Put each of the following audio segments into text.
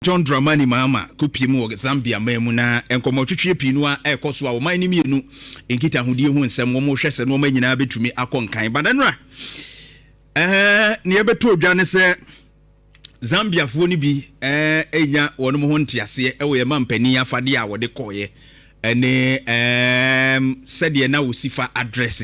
John Dramani Mahama kɔpie mu wɔ Zambia man mu, na nkɔmmɔtwetweɛ pii no a ɛrekɔ so a ɔman no mmienu nkitahodie ho nsɛm, wɔn hwɛ sɛ nneɛma nyinaa bɛtumi akɔ nkan. Bada nora nea ɛbɛtɔ odwa ne sɛ Zambiafoɔ no bi ɛnya wɔn ho nteaseɛ ɛwɔ yɛn mampanin afadeɛ a wɔde kɔɔeɛ ɛne sɛdeɛ na wɔsi fa address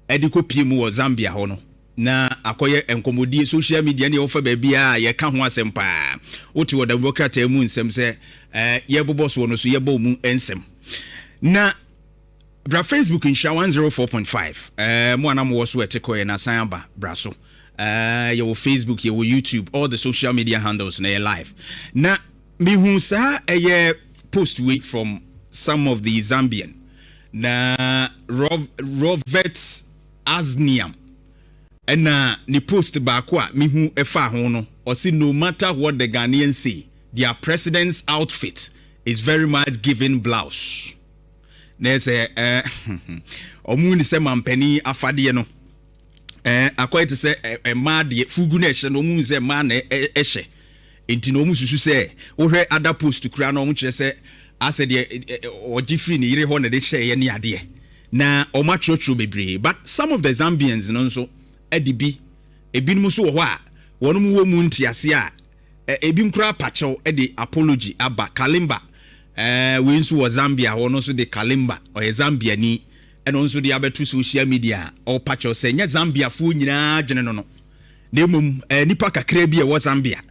ɛde kɔpie mu wɔ Zambia hɔ no, na akɔyɛ nkɔmmɔdie social media ne yɛwofa baabiaa yɛka ho asɛm paa. Wote wɔ dawubɔ krataa mu nsɛm sɛ yɛbobɔ soɔ no so, yɛbɔ mu nsɛm na bra Facebook Nhyira 104.5. Mo a na mowɔ so ɛte kɔɛ na san aba bra so. Yɛwɔ Facebook, yɛwɔ YouTube, all the social media handles na yɛ live. Na mehu saa ɛyɛ post wei from some of the Zambian na Robert Asniam, ɛna ne post baako a mehu ɛfa ho no, ɔsi, "No matter what the Ghanaians say, their president's outfit is very much giving blouse." Na ɛsɛ ɔmo ni sɛ mampanin afadeɛ no akɔyɛ te sɛ mmaa deɛ, fugu no ɛhyɛ no, ɔmo sɛ mmaa na ɛhyɛ. Nti na ɔmo susu sɛ wohwɛ other post kura na ɔmo kyerɛ sɛ asɛ deɛ ɔgye firi ne yere hɔ na de hyɛeɛ ne adeɛ, na ɔmo atwerɛtwerɛ bebree. But some of the Zambians no nso ɛde bi, ebinom nso wɔ hɔ a wɔn wɔ mu ntease a ebi koraa pakyɛw ɛde apology aba. Kalimba wei nso wɔ Zambia hɔ no nso de, Kalimba ɔyɛ Zambiani, ɛna nso de abɛto social media a ɔpakyɛw sɛ nyɛ Zambiafoɔ nyinaa dwene no, na mmom nipa kakra bi a ɛwɔ Zambia,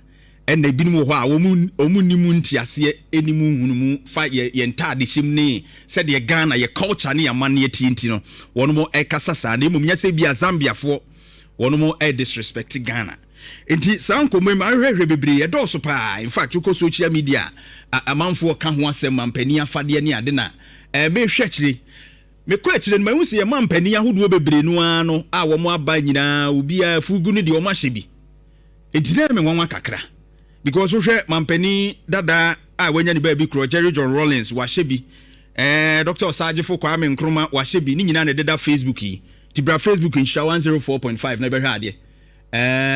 ɛna ebinom wɔ hɔ a wɔn nim nteaseɛ, anim nhunumu fa yɛ ntaade hyɛm ne sɛdeɛ Ghana yɛ culture ne yɛ amanneɛ tie, nti no wɔn ɛkasa saa, na mmom nyɛ sɛ bi a Zambiafoɔ wɔn ɛ disrespect Ghana. Nti saa nkɔmmɔ yi mu ahwehwɛ bebree ɛdɔɔso paa. In fact, wokɔ social media, amanfoɔ ka ho asɛm, mampanin afadeɛ ne ade. Na mehwɛ akyire, mekɔ akyire no, mahu sɛ yɛma mpanin ahodoɔ bebree no ara no a wɔn aba nyinaa, obiara fugu no deɛ wɔn ahyɛ bi. Nti na me nwanwa kakra because wohwɛ mampanin dada a wanya ne baabi korɔ, Jerry John Rawlings, wahyɛ bi, Dr Ɔsagyefo Kwame Nkrumah wahyɛ bi. Ne nyinaa na ɛdeda Facebook yi. Nti bra Facebook Nhyira 104.5 na ɛbɛhwɛ adeɛ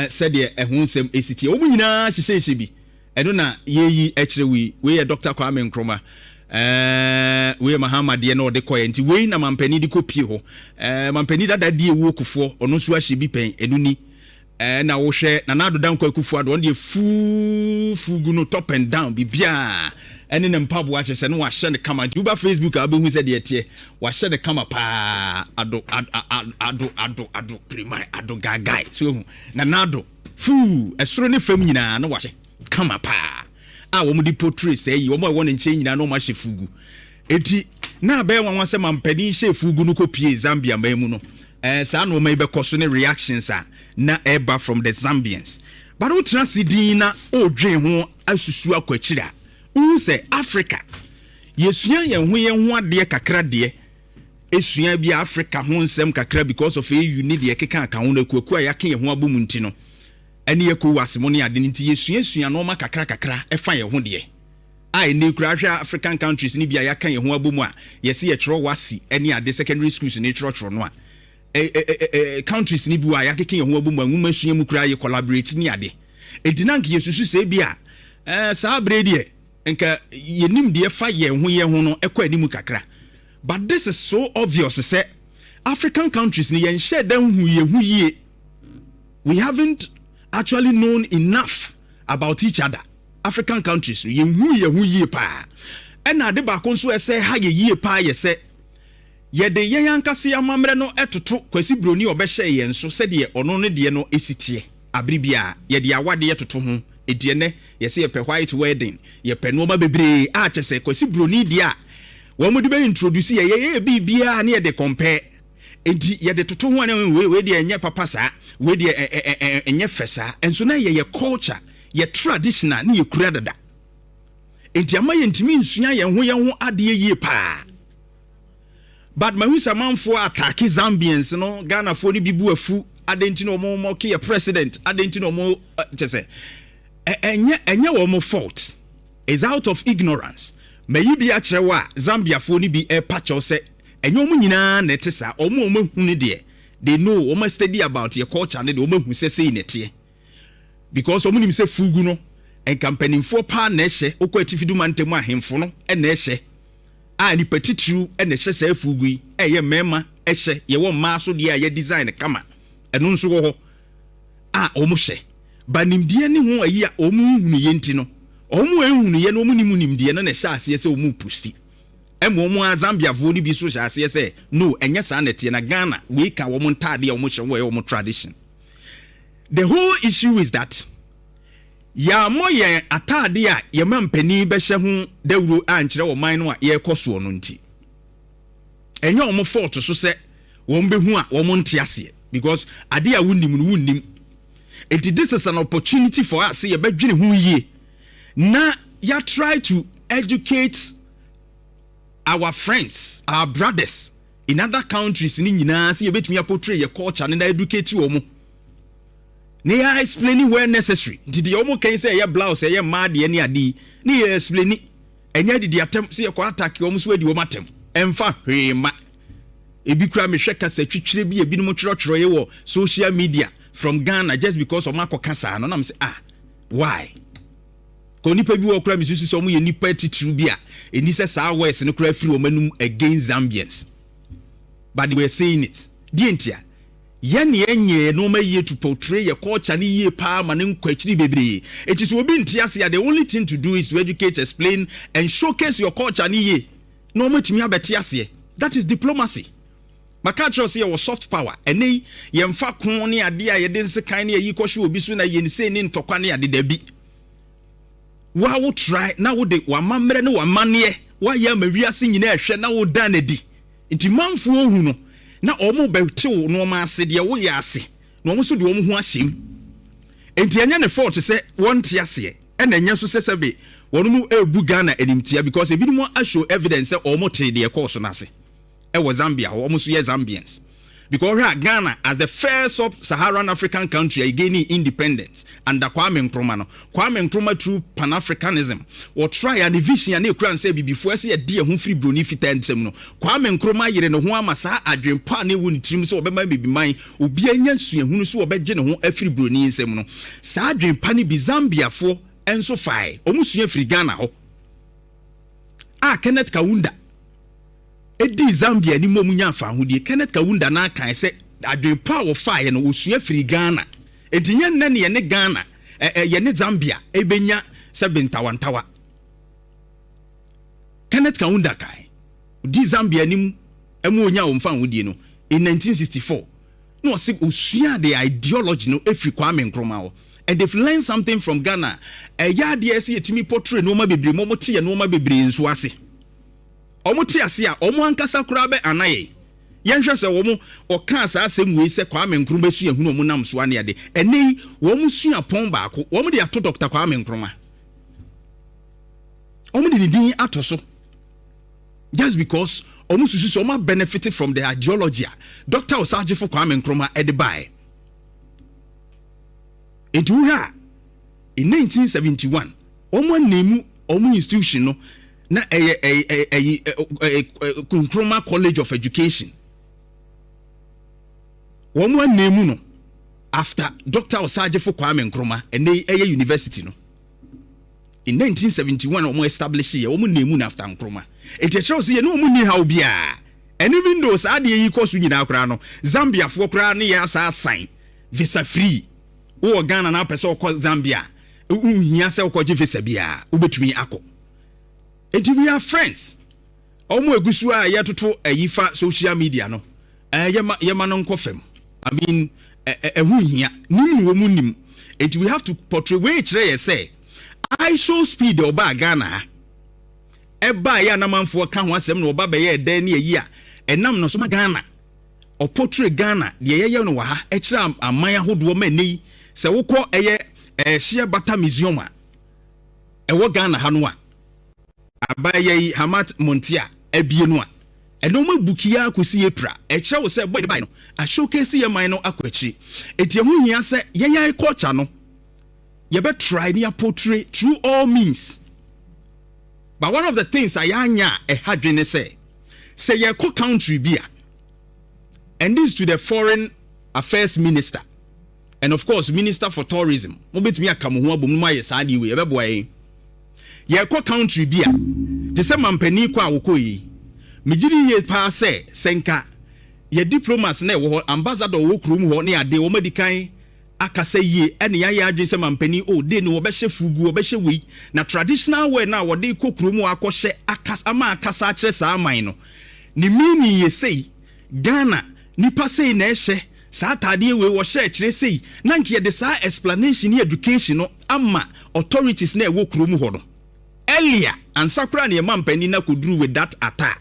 sɛdeɛ ɛho nsɛm ɛsi tie. Wɔn nyinaa hyehyɛhyɛ bi. Ɛno na yɛyi akyerɛ wei. Wei yɛ Dr Kwame Nkrumah, wei yɛ Mahama deɛ na ɔde kɔɛ. Nti wei na mampanin de kɔ pie hɔ. Mampanin dada die wuo Kufuɔ, ɔno nso ahyɛ bi pɛn. Ɛno ni. Na wohwɛ Nana Addo Dankwa Akufo Addo, ɔno deɛ fuufu gu no top and down, biribiaa ɛne ne mpaboa kyerɛ sɛ no wahyɛ no kama. Nti woba Facebook a, wobɛhu sɛ deɛ teɛ wahyɛ no kama paa. Ado Ado Ado Ado Piriman Ado Gagae so ehu Nana Addo fuu ɛsoro ne fam nyinaa na wahyɛ kama paa a wɔn de portray sɛ yi wɔn a ɛwɔ ne nkyɛn nyinaa na wɔn ahyɛ fugu. Eti na abɛyɛ wɔn sɛ mampanin hyɛ fugu no kɔ pie Zambia man mu no, saa nneɛma yi bɛkɔ so ne reactions a na ɛba from the Zambians. But wotena ase din na ɔredwen ho asusu akɔ akyiri a, wohu sɛ Africa yɛsua yɛn ho adeɛ kakra deɛ, esua bi Africa ho nsɛm kakra because of AU ne deɛ ɛkeka aka ho no, akuaku a yɛaka yɛn ho abɔ mu nti no, ɛne ECOWAS mu ne ade no nti, yɛsuasua nneɛma kakra kakra ɛfa yɛn ho deɛ a ɛnɛ kura. Ahwɛ African countries ne bi a yɛaka yɛn ho abɔ mu a, yɛsi yɛtwerɛ WASSCE ɛne ade, secondary schools ne twerɛtwerɛ no a, countries ne bi wɔ a yɛakeka yɛn ho abɔ mu a, nwoma sua mu koraa yɛ collaborate ne ade. Enti na nka yɛsusu sɛ bi a saa abere deɛ nka yɛnim deɛ fa yɛn ho no ɛkɔ anim kakra. But this is so obvious sɛ African countries no, yɛnhyɛ da hu yɛn ho yie. We haven't actually known enough about each other. African countries no, yɛnhu yɛn ho yie paa. Ɛna ade baako nso ɛsɛ ha yɛ yie paa yɛ sɛ yɛde yɛn ankasa amammerɛ no ɛtoto Kwasi Buroni a ɔbɛhyɛ yɛn so sɛdeɛ ɔno ne deɛ no esi teɛ. Abere bi a yɛde awadeɛ toto ho edi, ɛnɛ yɛsɛ yɛpɛ white wedding, yɛpɛ nneɛma bebree a kyɛ sɛ Kwasi Buroni deɛ a wɔn de bɛ introduce yɛ yɛ biribiara ne yɛde compare. Nti yɛde toto ho a, ne wei wei deɛ ɛnyɛ papa saa, wei deɛ ɛ ɛ ɛ ɛnyɛ fɛ saa. Nso na yɛ culture, yɛ traditional ne yɛ kura dada, nti ama yɛntumi nsua yɛn ho adeɛ yie paa. But mahu sɛ amanfoɔ attack Zambians no, Ghanafoɔ no bi bu afu ade nti na ɔmo mock yɛ president ade nti na ɔmo kyɛ sɛ ɛnyɛ wɔn fault, is out of ignorance. Mayi bi akyerɛ wɔ a Zambiafoɔ no bi ɛpa kyɛw sɛ ɛnyɛ wɔn nyinaa na ɛte saa. Wɔn a wɔn ahu no deɛ, they know, wɔn study about yɛ culture no deɛ, wɔn ahu sɛ sei na ɛteɛ because wɔn nim sɛ fugu no Nka mpanimfoɔ paa na ɛhyɛ. Wokɔ Atifi Du mantam a, ahemfo no na ɛhyɛ. A nipa titiriw na ɛhyɛ saa afugu yi. Ɛyɛ mmarima hyɛ. Yɛwɔ mmaa so deɛ a yɛ design kama. Ɛno nso wɔ hɔ a wɔhyɛ. Ba nimdeɛ ne ho ayi a wɔn nhunuiɛ nti no, wɔn a ɛnhunuiɛ no wɔn nnim nimdeɛ no na ɛhyɛ aseɛ sɛ wɔn reposti. Ɛma wɔn ara Zambiafoɔ no bi nso hyɛ aseɛ sɛ no ɛnyɛ saa na ɛteɛ na Ghana wei ka wɔn ntaadeɛ a wɔhyɛ ho ɛyɛ wɔn tradition. The whole issue is that yɛammɔ yɛn ataadeɛ a yɛn mampanin bɛhyɛ ho dawuro ankyerɛ ɔman no a yɛrekɔ soɔ no nti. Ɛnyɛ wɔn fault so sɛ wɔn bɛhu a wɔn nte aseɛ because adeɛ a wonnim no wonnim. Nti this is an opportunity for us sɛ yɛbɛdwene ho yie na yɛ try to educate our friends, our brothers in other countries ne nyinaa sɛ yɛbɛtumi aportray yɛ culture no na educate wɔn na yɛ explain where necessary. Nti deɛ wɔn kan sɛ ɛyɛ blouse, ɛyɛ mmaa deɛ ne ade yi ne yɛ explain. Ɛnyɛ adidi atɛm sɛ yɛkɔ attack wɔn so adi wɔn atɛm, ɛmfa hwee ma ebi kura. Mehwɛ kasa twitwire bi ebinom twerɛtwerɛ wɔ social media from Ghana just because wɔn akɔka saa no nam sɛ, "Ah, why?" Kò nipa bi wɔ kura mi susu sɛ wɔn yɛ nipa titiriw bi a ɛni sɛ saa words no kura firi wɔn anum against Zambians, but they were saying it. Deɛ ntia yɛn yɛn nyɛ nneɛma yie to portray yɛ culture ne yie paa ma ne nkɔ akyiri bebree. Eti sɛ obi nte ase a, the only thing to do is to educate, explain and showcase your culture ne yie na wɔn atumi abɛte aseɛ. That is diplomacy. Maka kyerɛ sɛ yɛwɔ soft power. Ɛnɛ yi yɛmfa ko ne adeɛ a yɛde nsekan ne ayi kɔhye obi so na yɛn sei ne ntɔkwa ne ade dabi. Wa wo try na wode w'amammerɛ ne w'amanneɛ woayɛ ama wiase nyinaa ɛhwɛ na woda n'adi nti manfoɔ hu no na wɔn bɛte wo nneɛma ase deɛ woyɛ ase na wɔn nso de wɔn ho ahyɛ mu. Nti ɛnyɛ ne fault sɛ wɔnte aseɛ, ɛna ɛnyɛ nso sɛ sɛbe wɔn mu ebu Ghana animtia because ebinom ashow evidence sɛ wɔn te deɛ ɛkɔɔ so n'ase ɛwɔ Zambia hɔ. Wɔn nso yɛ Zambians because ɔhwɛ a, Ghana as the first sub-Saharan African country a gaining independence under Kwame Nkrumah no, Kwame Nkrumah through Pan-Africanism wɔtry a ne vision a ne ekura nsɛ bibifoɔ ɛsɛ yɛde ɛho firi broni fitaa nsam no, Kwame Nkrumah yere ne ho ama saa adwempa a ne ɛwɔ ne tirim sɛ ɔbɛma bibiman obiara nya nsuahunu so ɔbɛgye ne ho afiri broni nsam no. Saa adwempa no bi Zambiafoɔ nso fae, wɔn sua firi Ghana hɔ a Kenneth Kaunda ɛdii Zambia anim a ɔmu nya afahodie. Kenneth Kaunda no akan sɛ adwempa a wɔfaeɛ no wɔsua firi Ghana. Enti nyɛ nnɛ ne yɛne Ghana yɛne Zambia ɛbɛnya sɛ bentawantawa. Kenneth Kaunda kae di Zambia anim ɛmu onya wɔn fahodie no in 1964 na ɔsɛ osua the ideology no efiri Kwame Nkrumah hɔ and they've learned something from Ghana. Ɛyɛ adeɛ sɛ yɛtumi portray nneɛma bebree ma wɔn te yɛ nneɛma bebree nso ase. Wɔn te ase a, wɔn ankasa koraa bɛ ana yɛ yɛnhwɛ sɛ wɔn ɔkaa saa asɛm wei sɛ Kwame Nkrumah sua hunu wɔn nam so ane ade. Ɛnɛ yi wɔn sua pɔn baako wɔn de ato Dr Kwame Nkrumah, wɔn de ne din ato so just because wɔn susu sɛ wɔn benefit from the ideology a Dr Osagyefo Kwame Nkrumah ɛde baeɛ. Nti wohwɛ a, in 1971 wɔn anamu wɔn institution no na ɛyɛ ɛyɛ ɛyɛ Nkrumah College of Education. Wɔn anamu no after Dr Osagyefo Kwame Nkrumah. Ɛnɛ ɛyɛ university no in 1971 wɔn establish yɛ wɔn name no after Nkrumah. Eti ɛkyerɛw sɛ yɛne wɔn ni haw biara. And even though saa adeɛ yi kɔ so nyinaa koraa no, Zambiafoɔ koraa ne yɛ asa asan visa free. Wowɔ Ghana na apɛ sɛ ɔkɔ Zambia, nhia sɛ wokɔgye visa biara, wobɛtumi akɔ. Eti we are friends. Wɔn egu so a yɛtoto ayi fa social media no, yɛma no nkɔ fam. I mean, ɛho nhia nim na wɔn nim. Eti we have to portray wei kyerɛ yɛ sɛ IShowSpeed ɔbaa Ghana ha, ɛbaa yɛ anamanfoɔ ka ho asɛm na ɔba bɛyɛ ɛdɛn ne ayi a ɛnam no so ma Ghana ɔportray Ghana deɛ yɛyɛ no wɔ ha ɛkyerɛ aman ahodoɔ ma ɛnɛ yi sɛ wokɔ ɛyɛ Shea Butter Museum a ɛwɔ Ghana ha no a abayɛ yi Hamat Montia abie no a ɛno ɔmo abuki ya akɔsi April. Ɛkyerɛ wo sɛ bɔ yɛ no ashowcase yɛ man no akɔ akyiri. Eti ɛho hia sɛ yɛyɛ culture no yɛbɛtry ne yɛaportray through all means. But one of the things a yɛanya a ɛha dwene sɛ yɛkɔ country bi a, and this to the foreign affairs minister. And of course, Minister for Tourism, mobɛtumi aka mo ho abom no mu ayɛ saa adeɛ wei, ɛbɛboa yɛn. Yɛrekɔ country bi a, te sɛ mampanin kɔ a wɔkɔ yi, megye di yie paa sɛ nka yɛ diplomats na ɛwɔ hɔ, ambassador wɔ kurom hɔ ne adeɛ, wɔn adi kan akasa yie, ɛne yɛayɛ adwene sɛ mampanin o de ne wɔbɛhyɛ fugu, wɔbɛhyɛ wei na traditional wear na wɔde kɔ kurom hɔ akɔhyɛ akasa ama akasa akyerɛ saa aman no ne meaning yɛ sei. Ghana nipa sei na ɛhyɛ saa ataadeɛ wei, wɔhyɛ akyerɛ sei, na nka yɛde saa explanation ne education no ama authorities na ɛwɔ kurom hɔ no earlier ansa koraa na yɛma mpanin na kɔduru with that attire.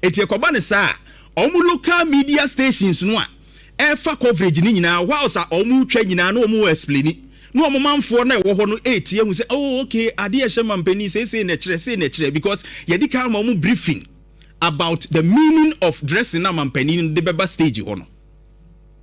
Eti ɛkɔba ne saa, ɔmo local media stations no a ɛfa coverage ne nyinaa, whilst a ɔmo twa nyinaa na ɔmo explain na ɔmo manfoɔ na ɛwɔ hɔ no etie hu sɛ, "Oh okay, adeɛ ɛhyɛ mampanin seesei na ɛkyerɛ sei na ɛkyerɛ," because yɛdi kan ma ɔmo briefing about the meaning of dressing na mampanin de bɛba stage hɔ no.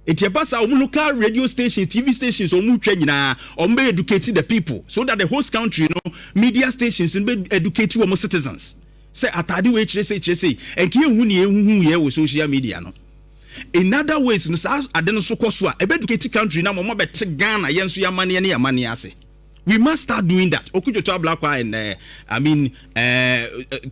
Eti ɛba saa, ɔmo local radio stations, TV stations ɔmo twa nyinaa, ɔmo bɛ educate the people so that the host country no media stations no bɛ educate wɔn citizens sɛ ataade wei kyerɛ sɛ kyerɛ sɛ nka ehu ne ehuhu yɛ wɔ social media no. In other ways no, saa ade no so kɔ so a, ɛbɛ educate country na mo bɛte Ghana yɛn nso yɛamanneɛ ne yɛamanneɛ ase. We must start doing that. Okudzeto Ablakwa and I mean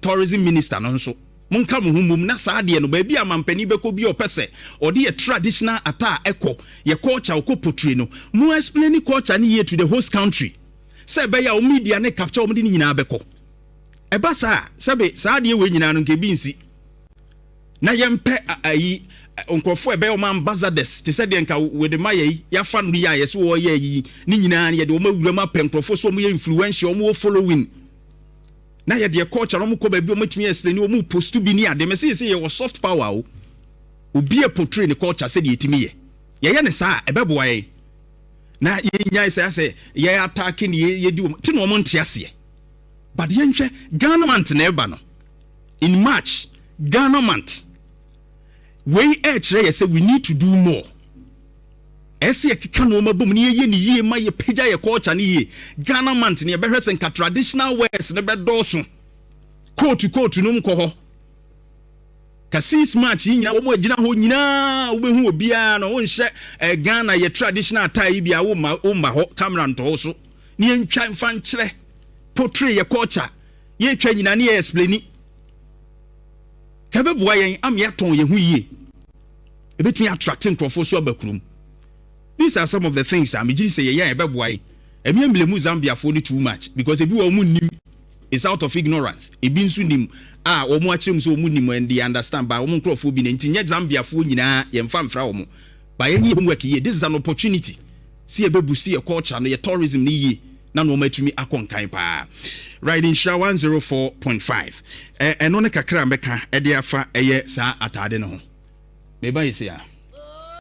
tourism minister no nso, monka mo ho mmom na saa adeɛ no, baabi a mampanin bɛkɔ bi a ɔpɛ sɛ ɔde yɛ traditional attire ɛkɔ yɛ culture ɔkɔ portray no, mo explain culture no yie to the host country sɛ ɛbɛyɛ a wɔn media ne capture wɔn de ne nyinaa bɛkɔ. Ɛba saa, sɛbe, saa adeɛ wei nyinaa no nka ebi nsi na yɛmpɛ ayi nkurɔfoɔ ɛbɛyɛ wɔn ambassadors te sɛ deɛ nka wɔde ma yɛ yi, yɛafa no yi a yɛsɛ wɔyɛ yi ne nyinaa no, yɛde wɔn awura mu apɛ nkurɔfoɔ so wɔn yɛ influential, wɔn wɔ following na yɛde culture wɔn kɔ baabi, wɔn atumi explain, wɔn post bi ne ade. Mɛ sɛ yɛwɔ soft power o, obi a portray ne culture sɛdeɛ yɛtumi yɛ, yɛyɛ ne saa, ɛbɛboa yɛn na yɛnya sɛ yɛ attack ne yɛdi wɔn ti na wɔn nte aseɛ. But yɛnhwɛ Ghana Month na ɛba no in March. Ghana Month wei ɛɛkyerɛ yɛ sɛ we need to do more. Ɛsɛ yɛkeka nneɛma bom ne yɛyɛ ne yie ma yɛpagya yɛ culture ne yie. Ghana Month ne yɛbɛhwɛ sɛ nka traditional wears ne bɛdɔɔso, kootu kootu no nkɔ hɔ ka 6 March yi nyinaa, wɔn agyina hɔ nyinaa, wobɛhu obiara no wonhyɛ Ghana yɛ traditional attire yi bi a womma hɔ, camera ntɔɔ so ne yɛntwa mfa nkyerɛ, portray yɛ culture, yɛtwa nyinaa ne yɛ explain ka bɛboa yɛn ama yɛatɔn yɛn ho yie, ɛbɛtumi attract nkurɔfoɔ so aba kurom. These are some of the things a megye sɛ yɛyɛ a ɛbɛboa yɛn. Ɛmi emile mu Zambiafoɔ no too much because ebi wɔ wɔn nim, it's out of ignorance. Ebi nso nim a wɔn akyerɛ mu sɛ wɔn nim and they understand, but wɔn nkurɔfoɔ bi na nti nyɛ Zambiafoɔ nyinaa yɛn fa nfra wɔn, but yɛn yɛ homework yie. This is an opportunity si yɛ bɛ boost yɛ culture no, yɛ tourism no yie na nneɛma atumi akɔ nkan paa. Right, Nhyira 104.5. Ɛno ne kakra a mɛka ɛde afa ɛyɛ saa ataade no ho. Meba yi se a.